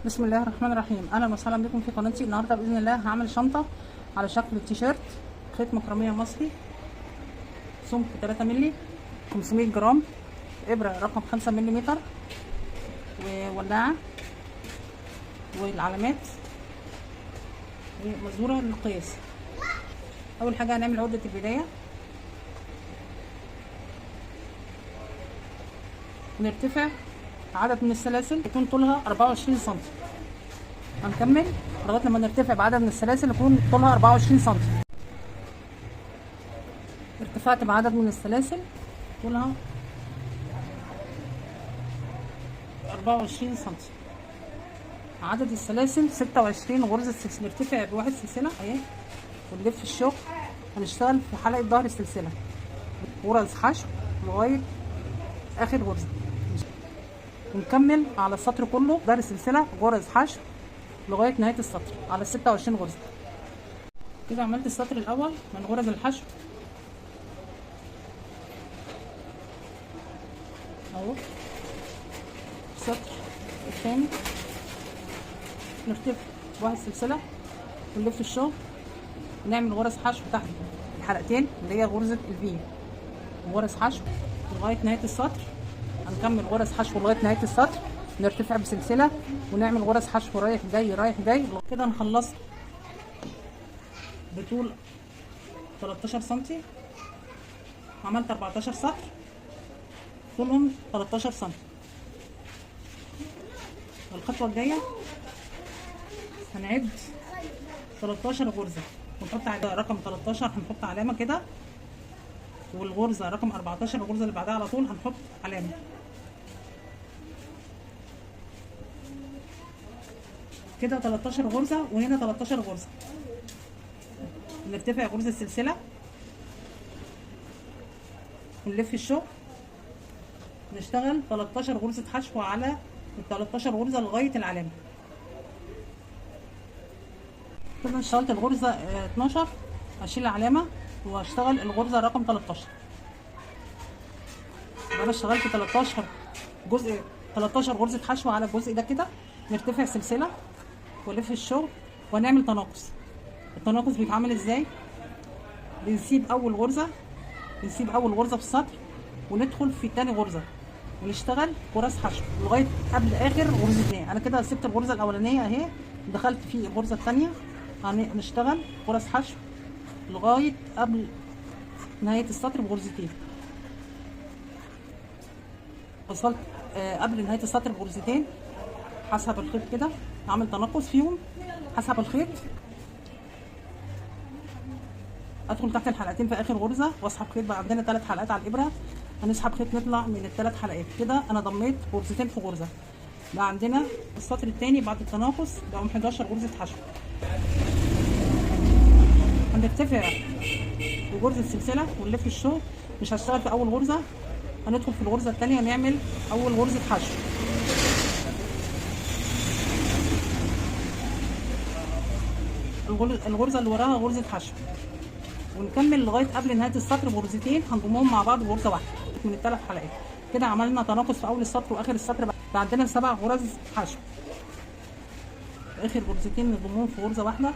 بسم الله الرحمن الرحيم. اهلا وسهلا بكم في قناتي. النهارده باذن الله هعمل شنطه على شكل تيشيرت، خيط مكرميه مصري، سمك 3 مللي، 500 جرام، ابره رقم 5 ملم، وولاعه، والعلامات، ومزوره للقياس. اول حاجة هنعمل عقده البداية، ونرتفع عدد من السلاسل يكون طولها 24 سم. هنكمل لغاية لما نرتفع بعدد من السلاسل يكون طولها 24 سم. ارتفعت بعدد من السلاسل طولها 24 سم. عدد السلاسل 26 غرزه سلسلة. نرتفع بواحد سلسلة اهي ونلف الشغل. هنشتغل في حلقة ظهر السلسلة غرز حشو لغاية اخر غرزه، ونكمل على السطر كله ظهر السلسلة غرز حشو لغاية نهاية السطر على 26 غرزه. كده عملت السطر الاول من غرز الحشو اهو. السطر الثاني نرتفع واحد سلسلة ونلف الشغل، ونعمل غرز حشو تحت الحلقتين اللي هي غرزه الفي، وغرز حشو لغاية نهاية السطر. هنكمل غرز حشو لغاية نهاية السطر، نرتفع بسلسلة ونعمل غرز حشو رايح جاي رايح جاي. كده نخلص بطول 13 سنتي. عملت 14 سطر طولهم 13 سنتي. الخطوة الجاية هنعد 13 غرزه ونحط على رقم 13 هنحط علامة كده، والغرزه رقم 14 الغرزه اللي بعدها على طول هنحط علامة. كده 13 غرزه وهنا 13 غرزه. نرتفع غرزه السلسلة ونلف الشغل، نشتغل 13 غرزه حشو على ال 13 غرزه لغاية العلامة. كده اشتغلت الغرزه 12، هشيل العلامة واشتغل الغرزه رقم 13. انا اشتغلت 13 جزء، 13 غرزه حشو على الجزء ده. كده نرتفع سلسلة والف الشغل ونعمل تناقص. التناقص بيتعمل ازاي؟ بنسيب اول غرزه، بنسيب اول غرزه في السطر وندخل في تاني غرزه ونشتغل غرز حشو لغاية قبل اخر غرزتين. انا كده سبت الغرزه الاولانية اهي، دخلت في الغرزه الثانية، هنشتغل غرز حشو لغاية قبل نهاية السطر بغرزتين. وصلت قبل نهاية السطر بغرزتين، هسحب الخيط كده، هعمل تناقص فيهم، هسحب الخيط، ادخل تحت الحلقتين في اخر غرزه واسحب خيط. بقى عندنا 3 حلقات على الابره، هنسحب خيط نطلع من ال3 حلقات. كده انا ضميت غرزتين في غرزه. بقى عندنا السطر الثاني بعد التناقص بقوا 11 غرزه حشو. هنرتفع بغرزه السلسلة ونلف الشغل. مش هشتغل في اول غرزه، هندخل في الغرزه الثانية نعمل اول غرزه حشو. الغرزه اللي وراها غرزه حشو، ونكمل لغاية قبل نهاية السطر بغرزتين هنضمهم مع بعض بغرزه واحدة من ال3 حلقات. كده عملنا تناقص في اول السطر واخر السطر. بقى عندنا 7 غرز حشو. اخر غرزتين نضمهم في غرزه واحدة.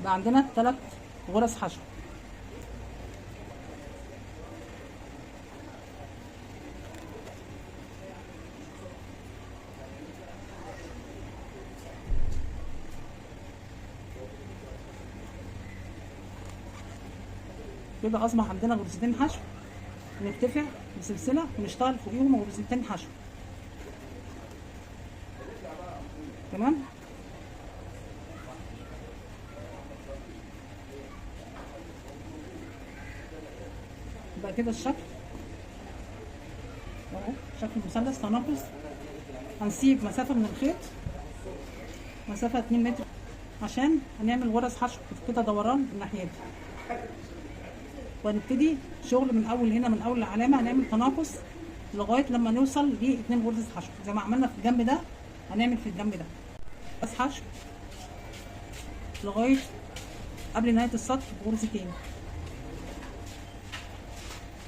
بقى عندنا 3 غرز حشو. كده اصبح عندنا غرزتين حشو. نرتفع بسلسلة ونشتغل فوقيهم غرزتين حشو. تمام. يبقى كده الشكل اهو، شكل مثلث تناقص. هنسيب مسافة من الخيط، مسافة 2 متر، عشان هنعمل غرز حشو كده دوران الناحية دي. وهنبتدي شغل من اول هنا، من اول العلامة هنعمل تناقص لغاية لما نوصل ل 2 غرزه حشو. زي ما عملنا في الجنب ده هنعمل في الجنب ده بس حشو لغاية قبل نهاية السطر بغرزتين،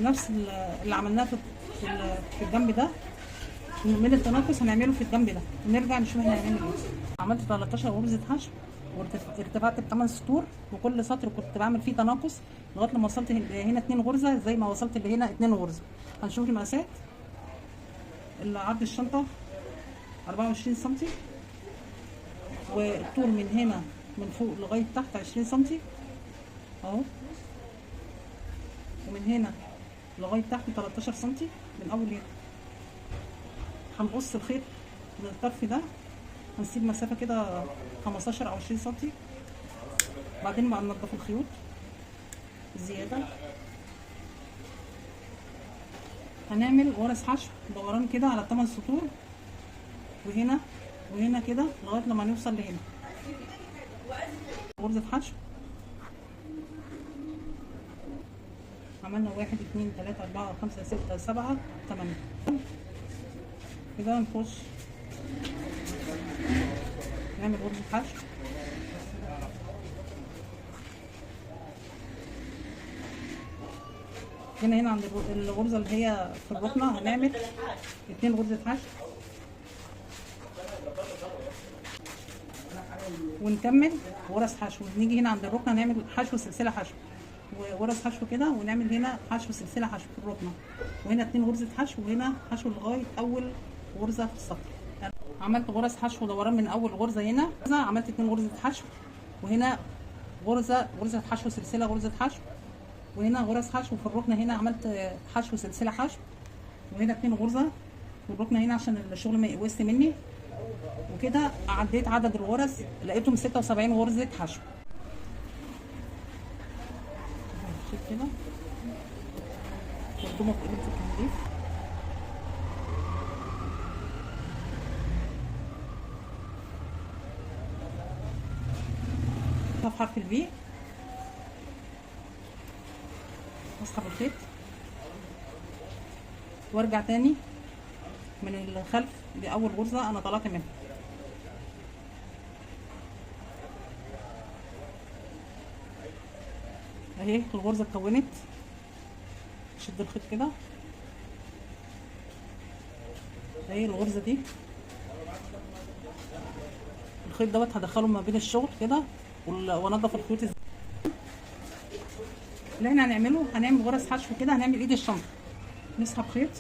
نفس اللي عملناه في الجنب ده من التناقص هنعمله في الجنب ده، ونرجع نشوف احنا هنعمل ايه. عملت 13 غرزه حشو وارتفعت ب8 سطور، وكل سطر كنت بعمل فيه تناقص لغاية لما وصلت هنا 2 غرزه، زي ما وصلت لهنا 2 غرزه. هنشوف المقاسات. عرض الشنطة 24 سم، والطول من هنا من فوق لغاية تحت 20 سم اهو، ومن هنا لغاية تحت 13 سم من اول هنا. هنقص الخيط من الطرف ده، هنسيب مسافة كده 15 او 20 سم، بعدين بقى ننضف الخيوط الزيادة. هنعمل غرز حشو دوران كده على 8 سطور، وهنا وهنا كده لغاية لما نوصل لهنا. غرزه حشو عملنا 1 2 3 4 5 6 7 8 كده. نخش نعمل غرزة حشو. هنا عند الغرزة اللي هي في الركنة هنعمل 2 غرزة حشو، ونكمل غرز حشو. نيجي هنا عند الركنة نعمل حشو سلسلة حشو وغرز حشو كده، ونعمل هنا حشو سلسلة حشو في الركنة، وهنا 2 غرزة حشو، وهنا حشو لغاية أول غرزة في السطر. عملت غرز حشو دوران من أول غرزة هنا، عملت 2 غرزة حشو، وهنا غرزة حشو سلسلة غرزة حشو، وهنا غرز حشو في الركنة هنا عملت حشو سلسلة حشو، وهنا 2 غرزة في الركنة هنا عشان الشغل ما يقوس مني. وكده عديت عدد الغرز لقيتهم 76 غرزة حشو. شوف كده وارضمه في قلة التنظيف. في حرف الفي اسحب الخيط وارجع تاني من الخلف لاول غرزه انا طلعت منها. اهي الغرزه اتكونت. شد الخيط كده، اهي الغرزه دي الخيط دوت هدخله ما بين الشغل كده وانضف الخيوط. اللي احنا هنعمله هنعمل غرز حشو كده، هنعمل ايد الشنطة. نسحب خيط،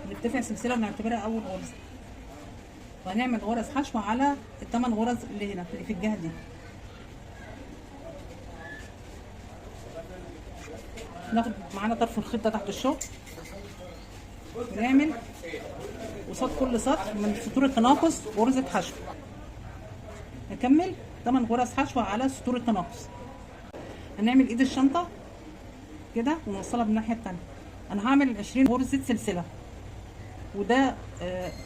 نرتفع سلسلة بنعتبرها اول غرزه، وهنعمل غرز حشو على الثمان غرز اللي هنا اللي في الجهة دي. ناخد معانا طرف الخيط ده تحت الشغل، ونعمل قصاد كل سطر من سطور التناقص غرزه حشو. نكمل 8 غرز حشو على سطور التناقص. هنعمل ايد الشنطة كده ونوصلها بالناحيه الثانية. انا هعمل 20 غرزه سلسلة، وده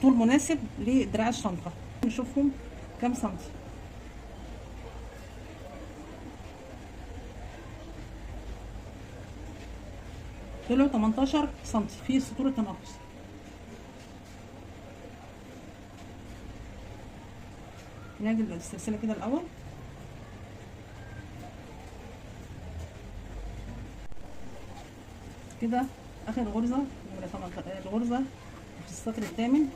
طول مناسب لدراع الشنطة. نشوفهم كام سنتي. طلعوا 18 سنتي في سطور التناقص. نعدل السلسلة كده الاول. كده اخر غرزه الغرزه في السطر الثامن.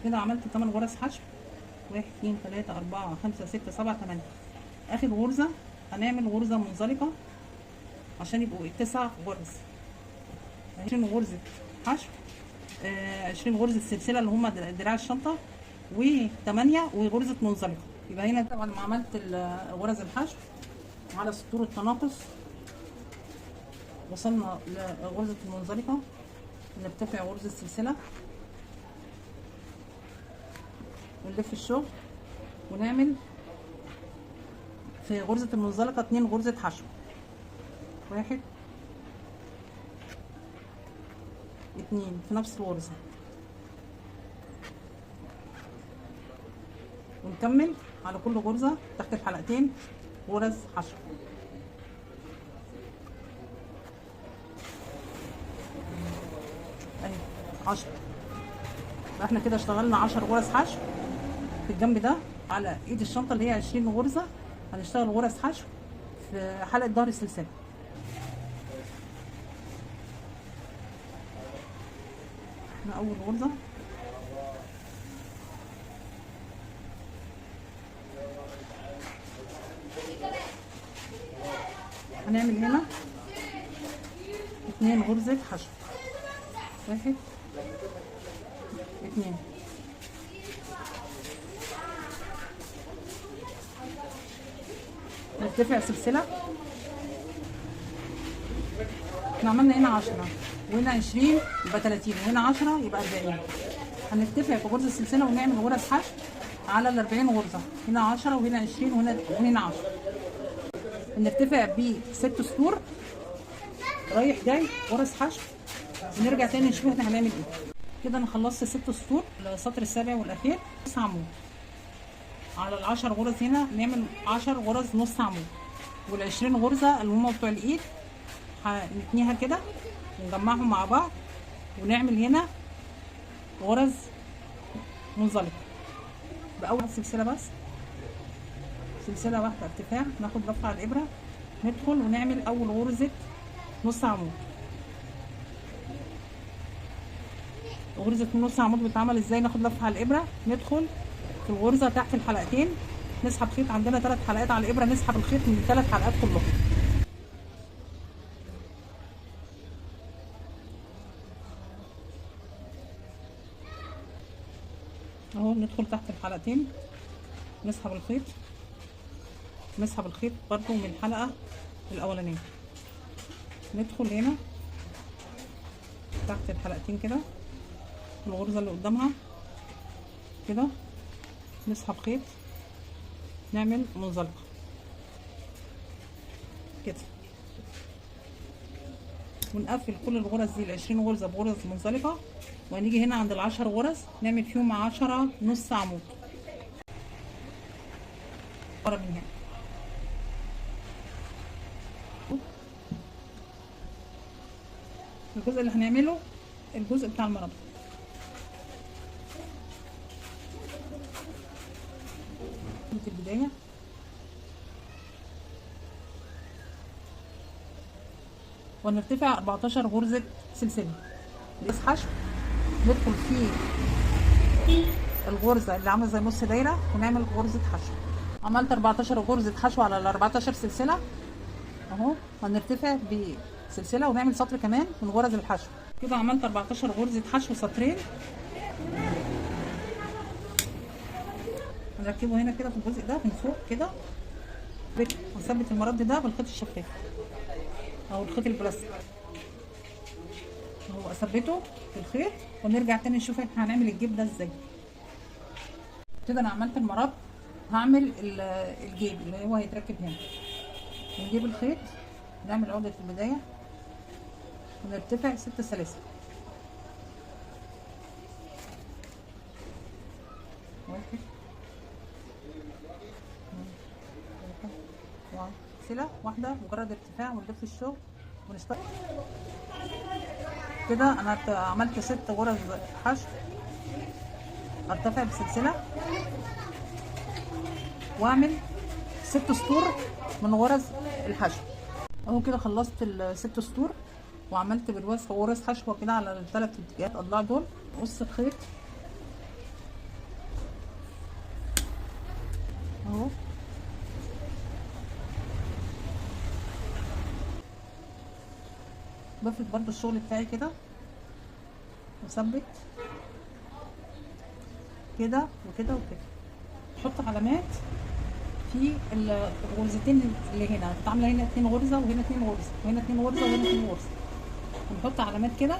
كده عملت 8 غرز حشو، 1 2 3 4 5 6 7 8. اخر غرزه هنعمل غرزه منزلقه عشان يبقوا 9 غرز. 20 غرزه حشو، 20 غرزه سلسلة اللي هما دراع الشنطة، و8 وغرزه منزلقه. يبقى هنا طبعا ما عملت غرز الحشو على سطور التناقص وصلنا لغرزه المنزلقه. نرتفع غرزه السلسلة ونلف الشغل ونعمل في غرزه المنزلقه 2 غرزه حشو، 1 2 في نفس الغرزه، ونكمل على كل غرزه تحت الحلقتين غرز حشو. اهي 10. احنا كده اشتغلنا 10 غرز حشو في الجنب ده على ايد الشنطة اللي هي 20غرزه. هنشتغل غرز حشو في حلقة ظهر السلسلة. هنا اول غرزة، هنعمل هنا 2 غرزة حشو، 1 2. نرتفع سلسلة. احنا عملنا هنا 10 وهنا 20 يبقى 30، وهنا 10 يبقى 40. هنرتفع في غرزة السلسلة ونعمل غرز حشو على ال 40 غرزة، هنا 10 وهنا 20 وهنا 10. نرتفع ب6 سطور رايح جاي غرز حشو، ونرجع تاني نشوف احنا هنعمل ايه. كده انا خلصت 6 سطور، السطر السابع والاخير نص عمود على ال10 غرز. هنا نعمل 10 غرز نص عمود، وال20 غرزه اللي هما بتوع الايد هنتنيها كده ونجمعهم مع بعض، ونعمل هنا غرز منزلقه باول سلسلة، بس سلسلة واحدة ارتفاع، ناخد لفه على الابره، ندخل ونعمل اول غرزه نص عمود. غرزه نص عمود بتتعمل ازاي؟ ناخد لفه على الابره، ندخل في الغرزه تحت الحلقتين، نسحب خيط، عندنا 3 حلقات على الابره، نسحب الخيط من ال3 حلقات كلهم. اهو ندخل تحت الحلقتين، نسحب الخيط، نسحب الخيط برضو من الحلقة الاولانية، ندخل هنا تحت الحلقتين كده الغرزه اللي قدامها كده، نسحب خيط، نعمل منزلقه كده، ونقفل كل الغرز دي ال20 غرزه بغرز منزلقه. وهنيجي هنا عند ال10 غرز نعمل فيهم 10 نص عمود ورا من هنا. الجزء اللي هنعمله الجزء بتاع المربع. في البداية ونرتفع 14 غرزة سلسلة بس حشو، ندخل في الغرزة اللي عاملة زي نص دايرة ونعمل غرزة حشو. عملت 14 غرزة حشو على ال 14 سلسلة اهو. هنرتفع بسلسلة ونعمل سطر كمان من غرز الحشو. كده عملت 14 غرزة حشو سطرين، هنركبه هنا كده في الجزء ده من فوق كده، ونثبت المرد ده بالخيط الشفاف او الخيط البلاستيك اهو، اثبته في الخيط. ونرجع تاني نشوف احنا هنعمل الجيب ده ازاي. كده انا عملت المرد، هعمل الجيب اللي هو هيتركب هنا. نجيب الخيط، نعمل عقدة في البداية، ونرتفع 6 سلاسل، 1 2 3 4 سلسلة واحدة مجرد ارتفاع، ونلف الشغل ونشتغل كده. انا عملت 6 غرز حشو، ارتفع بسلسلة واعمل 6 سطور من غرز الحشو اهو. كده خلصت ال6 سطور وعملت بالوصف غرز حشوه كده على الثلاث اتجاهات اضلاع دول. نقص الخيط اهو، بفرد برضو الشغل بتاعي كده، وثبت كده وكده وكده. نحط علامات في الغرزتين اللي هنا، عامله هنا 2 غرزه وهنا 2 غرزه وهنا 2 غرزه وهنا 2 غرزه. هنحط علامات كده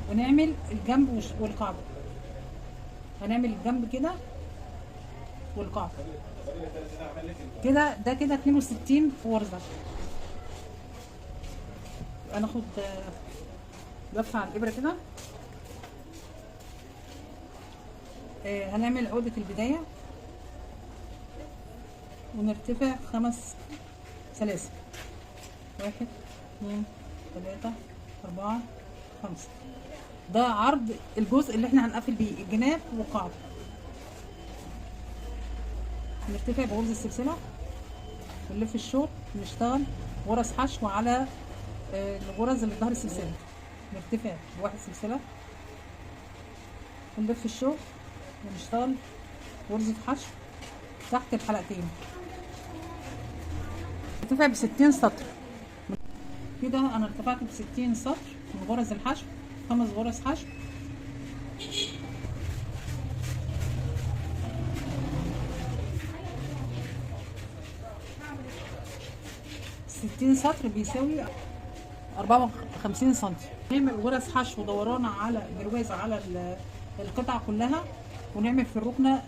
ونعمل الجنب والقاعدة. هنعمل الجنب كده والقاعدة كده، ده كده 62 غرزه. هناخد لفه على الابره كده. هنعمل عقده البداية ونرتفع 5 سلاسل، 1 2 3 4 5. ده عرض الجزء اللي احنا هنقفل بيه الجناب والقاعدة. نرتفع بغرزه السلسلة ونلف الشوط، ونشتغل غرز حشو على الغرز اللي في ظهر السلسلة. نرتفع بواحد سلسلة، ونلف الشغل ونشتغل غرزة حشو تحت الحلقتين. ارتفع ب60 سطر كده. انا ارتفعت ب60 سطر من غرز الحشو، 5 غرز حشو. 60 سطر بيساوي 54 سنتي. نعمل غرز حشو دوران على برواز على القطعة كلها، ونعمل في الركنة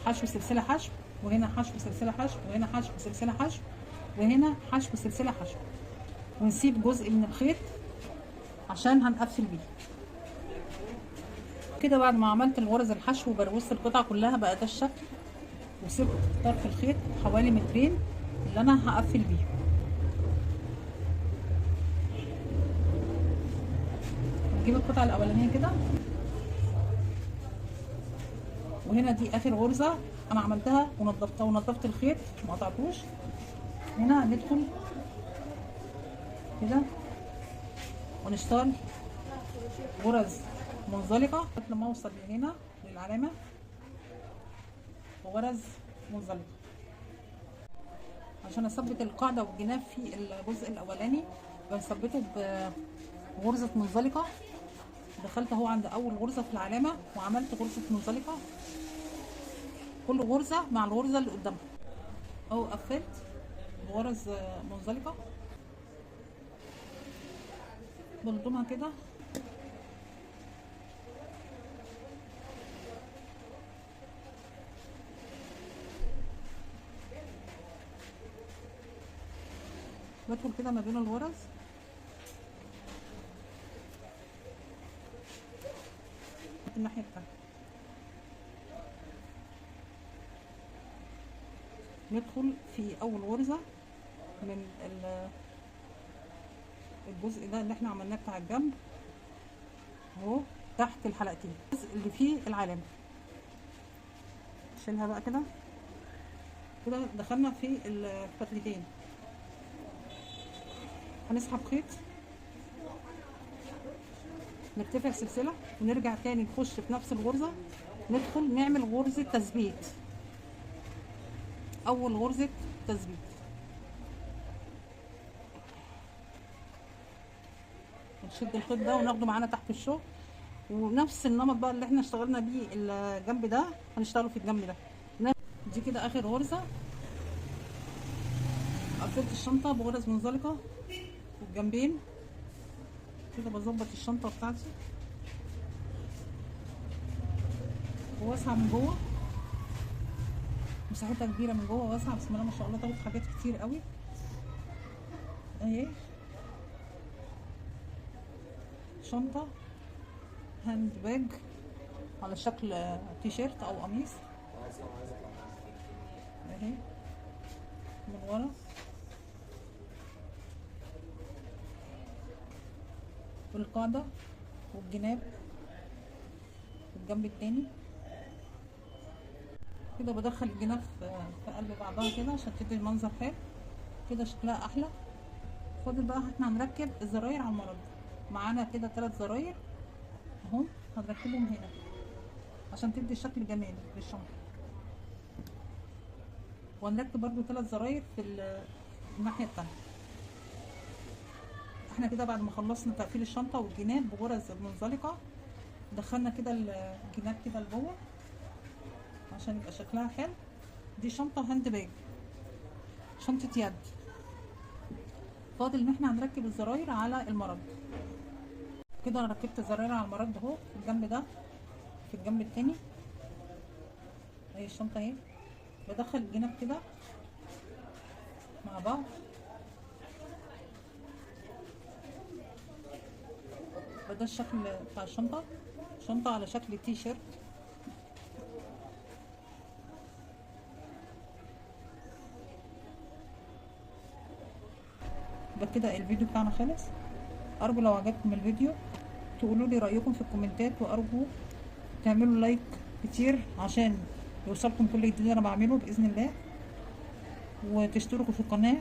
حشو سلسلة حشو، وهنا حشو سلسلة حشو، وهنا حشو سلسلة حشو، وهنا حشو سلسلة حشو، ونسيب جزء من الخيط عشان هنقفل بيه كده. بعد ما عملت الغرز الحشو وبروزت القطعة كلها بقى ده الشكل، وسبت طرف الخيط حوالي مترين اللي انا هقفل بيه. نجيب القطعة الأولانية كده، وهنا دي آخر غرزة أنا عملتها ونضفتها، ونضفت الخيط ما قطعتوش. هنا هندخل كده ونشتغل غرز منزلقة لما أوصل لهنا للعلامة، وغرز منزلقة عشان أثبت القاعدة والجناب في الجزء الأولاني. بنثبته بغرزة منزلقة. دخلت اهو عند اول غرزة في العلامة وعملت غرزة منزلقة، كل غرزة مع الغرزة اللي قدامها اهو. قفلت بغرز منزلقة، بلضمها كده. بدخل كده ما بين الغرز، الناحية التانية ندخل في أول غرزة من الجزء ده اللي احنا عملناه بتاع الجنب اهو تحت الحلقتين، الجزء اللي فيه العلامة نشيلها بقى كده. كده دخلنا في الفتلتين. هنسحب خيط، نرتفع سلسلة، ونرجع تاني نخش في نفس الغرزة، ندخل نعمل غرزة تثبيت، أول غرزة تثبيت. نشد الخيط ده وناخده معانا تحت الشغل، ونفس النمط بقى اللي احنا اشتغلنا بيه الجنب ده هنشتغله في الجنب ده. دي كده آخر غرزة. قفلت الشنطة بغرز منزلقة والجنبين كده. بظبط الشنطة بتاعتي وواسعة من جوه، مساحتها كبيرة من جوه، واسعة بسم الله ما شاء الله، تاخد حاجات كتير قوي اهي. شنطة hand bag على شكل تيشيرت او قميص اهي من ورا. والقاعدة والجناب والجنب التاني كده. بدخل الجناب في قلب بعضها كده عشان تدي المنظر حلو كده، شكلها احلى. فاضل بقى احنا هنركب الزراير على المرد. معانا كده 3 زراير اهو، هنركبهم هنا عشان تدي شكل جمالي للشنطة. وهنركب برضو 3 زراير في الناحية التانية. احنا كده بعد ما خلصنا تقفيل الشنطة والجناب بغرز منزلقة، دخلنا كده الجناب كده لجوه عشان يبقى شكلها حلو. دي شنطة hand bag، شنطة يد. فاضل ان احنا هنركب الزراير على المرد. كده انا ركبت الزراير على المرد اهو في الجنب ده، في الجنب التاني اهي الشنطة اهي. بدخل الجناب كده مع بعض، ده الشكل بتاع الشنطة. شنطة على شكل تي شيرت. ده كده الفيديو بتاعنا خلص. ارجو لو عجبكم الفيديو تقولوا لي رأيكم في الكومنتات، وارجو تعملوا like كتير عشان يوصلكم كل جديد انا بعمله باذن الله، وتشتركوا في القناة.